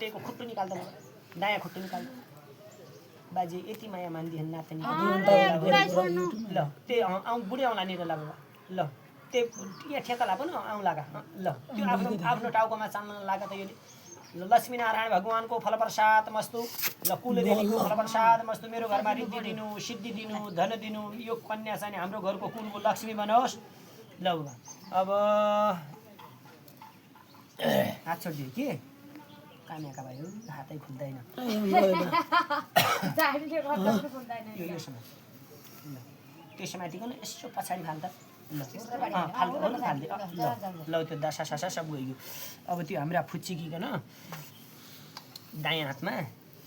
टेको खुट्टो निकाल्दा दायाँ खुट्टो निकाल्दा बाजे यति माया मान्दिहन् नातनी ल त्यो आउँ बुढी आउँलानिर ल ल त्यो यहाँ ठेकाला पनि आउँ लागा ल त्यो आफ्नो आफ्नो टाउकोमा चाल्न लागा त यो लक्ष्मीनारायण भगवानको फलप्रसाद मस्तु ल कुलदेवीको फलप्रसाद मस्तु मेरो घरमा रिद्धि दिनु सिद्धि दिनु धन दिनु यो कन्या चाहिँ हाम्रो घरको कुलको लक्ष्मी बनोस् ल अब हात छोडिदियो के कामेका भयो हातै खुल्दैन त्यो समातिकन यसो पछाडि फाल्दा ल त्यो दशा ससा सब गइयो अब त्यो हाम्रा फुच्चिकिकन दायाँ हातमा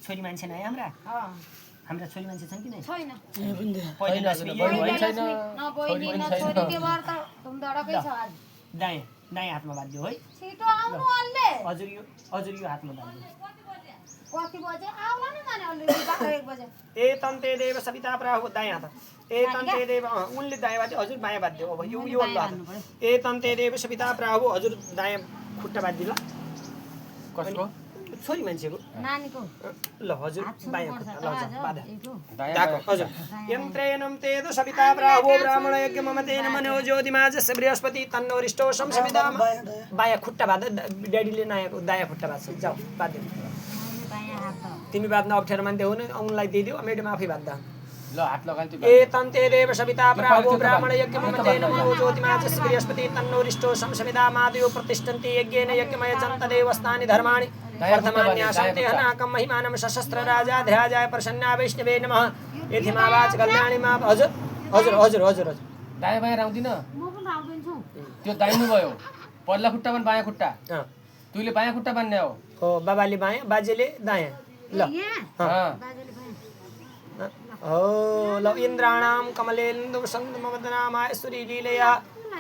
छोरी मान्छे नआए हाम्रा छोरी मान्छे छन् कि नै दायाँ हातमा बाँधिदियो है हजुर यो हातमा बाँधिदियो ए तन्ते देव सविता प्राहु दायाँ हात ए तन्ते देव उनले दायाँ बाँध्यो हजुर बायाँ बाँधिदियो अब यो अल्लो हात ए तन्ते देव सविता प्राहु हजुर दायाँ खुट्टा बाँधिदिनु कसको छोरी मान्छेको नानीको ल हजुर बायाँ खुट्टा ल बाँध हजुर यन्त्रेणं तेद सविता प्राहु ब्राह्मण यज्ञ ममतेन मनो ज्योतिमाजस्य बृहस्पति तन्नो रिष्टो संसविता बायाँ खुट्टा बाँध ड्याडीले नयाँ दायाँ खुट्टा बाँध्छ जाऊ बाँध्यो तिमी बाँध्न अप्ठ्यारो मान्थ्यौ हुनु उनलाई दिइदियो मेडम आफै बाँध्दा ल हात लगाइदियो ए तन्ते देव सविता प्राहु ब्राह्मण यज्ञ ममतेन मनो ज्योतिमाजस्य बृहस्पति तन्नो रिष्टो संसविता मादयो प्रतिष्ठन्ति यज्ञेन यज्ञमय चन्तदेवस्थानि धर्माणि वर्धमान्यासन्ते हनाकं महिमानं सशस्त्र राजा ध्याजाय प्रसन्ना वैष्णवे नमः यथिमावाच कल्याणी मा हजुर हजुर हजुर हजुर हजुर दायाँ बायाँ राउँदिन त्यो दाहिनु भयो पल्ला खुट्टा पनि बायाँ खुट्टा तुले बायाँ खुट्टा बान्ने हो बाबाले बायाँ बाजेले दायाँ ल हो ल इन्द्राणां कमलेन्दु संगमवदनामायश्वरी लीलया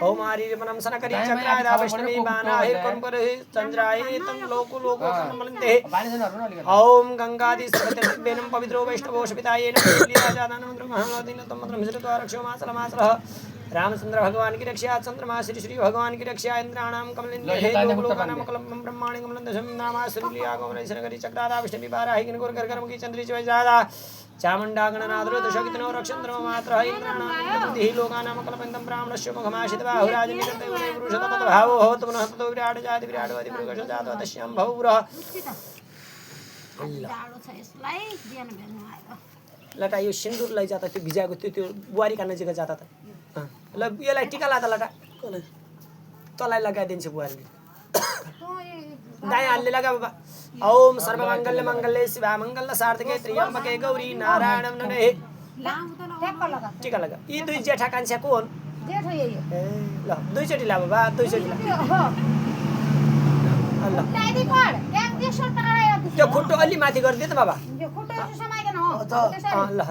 हौमारीरमणं सनकरी चक्रादा वैष्णवी बाना हिरकंपरे चंद्राये तं लोको लोको कमलन्ते ओम गंगादि सर्वतीर्थेनं पवित्रो वैष्णवो शपिताये नमः लीलाजादानं महानदीन तम मंत्रं मिश्रित्वा रक्षो मासलमासरः रामचंद्र भगवान की रक्षा चंद्रमा श्री श्री भगवान की रक्षा इंद्राणाम कमलेन्दे लोकलोकानां कलम ब्रह्माणि कमलन्दशं नामा श्रीलिया गौरी सनकरी चक्रादा वैष्णवी बारा हिकिन गोर करकरमुखी चंद्री चवैजादा चामुंडा गणनाद्रो दशकितनो रक्षन्द्रो मात्रः इंद्राणां लोकानां कल्पन्तं ब्राह्मणस्य मुखमाशितवा हुराजनिकर्ते पुरुषतः भावो होत पुनः ततो विराट जाति विराटवति मृगश जातो तस्यां भौरः लटा यो सिन्दुर लै जाता त्यो भिजाको त्यो बुहारी कान्न जग्गा जाता त ल यसलाई टिका लादा लटा तँलाई लगाइदिन्छ बुहारीले दायाँ हातले लगा बाबा ओम सर्वमंगल्य मंगल्ये शिवा मंगल सार्थके त्र्यंबके गौरी नारायणं नमः टिका लगा यी दुई जेठा कान्छा को हुन् जेठो यही हो ल दुईचोटी ला बाबा दुईचोटी ला ल त्यो खुट्टो अलि माथि गरिदिए त बाबा ल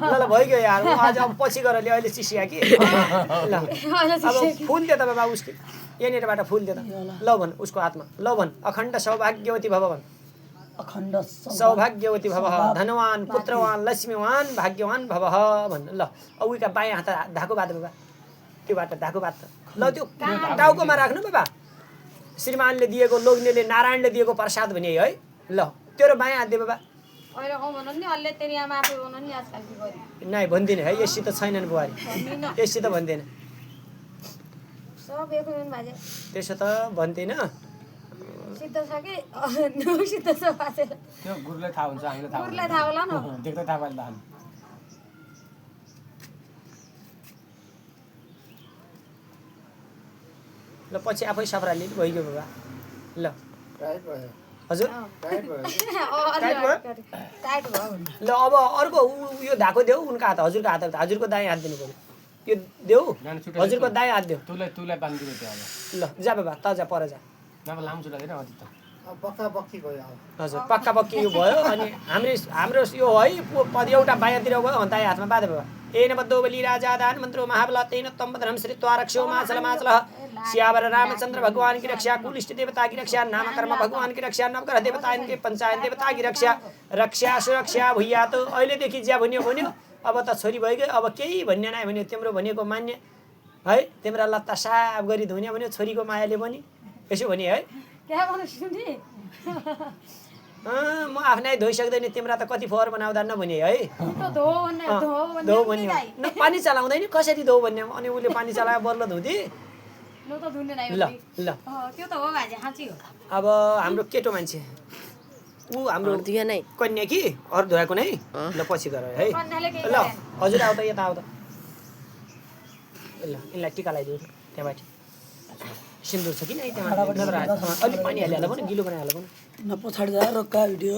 ल ल भइगयो यार आज अब पछि गएर ले अहिले चिसिया कि ल अब फुल दे त बाबा उसको यहाँनिरबाट फुल दे त ल भन उसको हातमा ल भन अखण्ड सौभाग्यवती भव भन अखण्ड सौभाग्यवती भव धनवान पुत्रवान लक्ष्मीवान भाग्यवान भव भन ल अब उका बायाँ हात धाको बात बाबा त्योबाट धाको बात ल त्यो टाउकोमा राख्नु बाबा श्रीमानले दिएको लोग्नेले नारायणले दिएको प्रसाद भने है ल तेरो बायाँ हात दे बाबा नाइ भन्दिनँ है यसि त छैनन् बुहारी यसि त भन्दैन त्यसो त भन्दैन त्यो गुरुलाई थाहा हुन्छ हामीलाई थाहा होला न देख्दै थाहा पाइन्छ ल पछि आफै सफरा लिनु भइगयो बाबा ल हजुर ल अब अर्को यो धाको देऊ उनको हात हजुरको हात हजुरको दायाँ हात दिनु पर्यो यो देऊ हजुरको दायाँ हात देऊ तुलाई बान्दिनु त्यो अब ल जा बाबा त जा पर जा नभए लामो चुला दिएर अझै त पक्का पक्की भयो हजुर पक्का पक्की यो भयो अनि हाम्रो यो है पद एउटा बायाँतिर भयो दायाँ हातमा बाँधे बाबा एन बद्धो बलि राजा दान मन्त्रो महाबल तेन तम बदनम श्रित्वा रक्षो माचल माचलः श्यावर रामचंद्र भगवान की रक्षा कुलिष्ट देवता की रक्षा नामकर्म भगवान की रक्षा नवग्रह देवता इनके पंचायत देवता की रक्षा रक्षा सुरक्षा भुइया त अहिलेदेखि ज्या भन्यो अब त छोरी भइगयो अब केही भन्ने नै भन्यो तिम्रो भनेको मान्ने है तिम्रो लत्ता साफ गरी धुने भन्यो छोरीको मायाले पनि यसो भने है क्या भन्नु सुनि म आफ्नै धोइसक्दैन तिम्रो त कति फोहोर बनाउँदा नभने है त धो भन्ने धो भन्ने न पानी चलाउँदैन कसरी धो भन्ने अनि उसले पानी चलायो बल्ल धुँदी लो त धुने नै ल ल त्यो त हो बाजे हाँची हो अब हाम्रो केटो मान्छे ऊ हाम्रो दियो नै कन्या कि अरू धोएको नै ल पछि गर है कन्याले के ल हजुर आऊ त यता आऊ त ल यिनलाई टिका लगाइदिउ त्यहाँबाट सिन्दुर छ कि नै त्यहाँ अलिक पानी हालिहाल्दा पनि गिलो बनाइहाल्दा पनि न पछाडि जा रोक्का भिडियो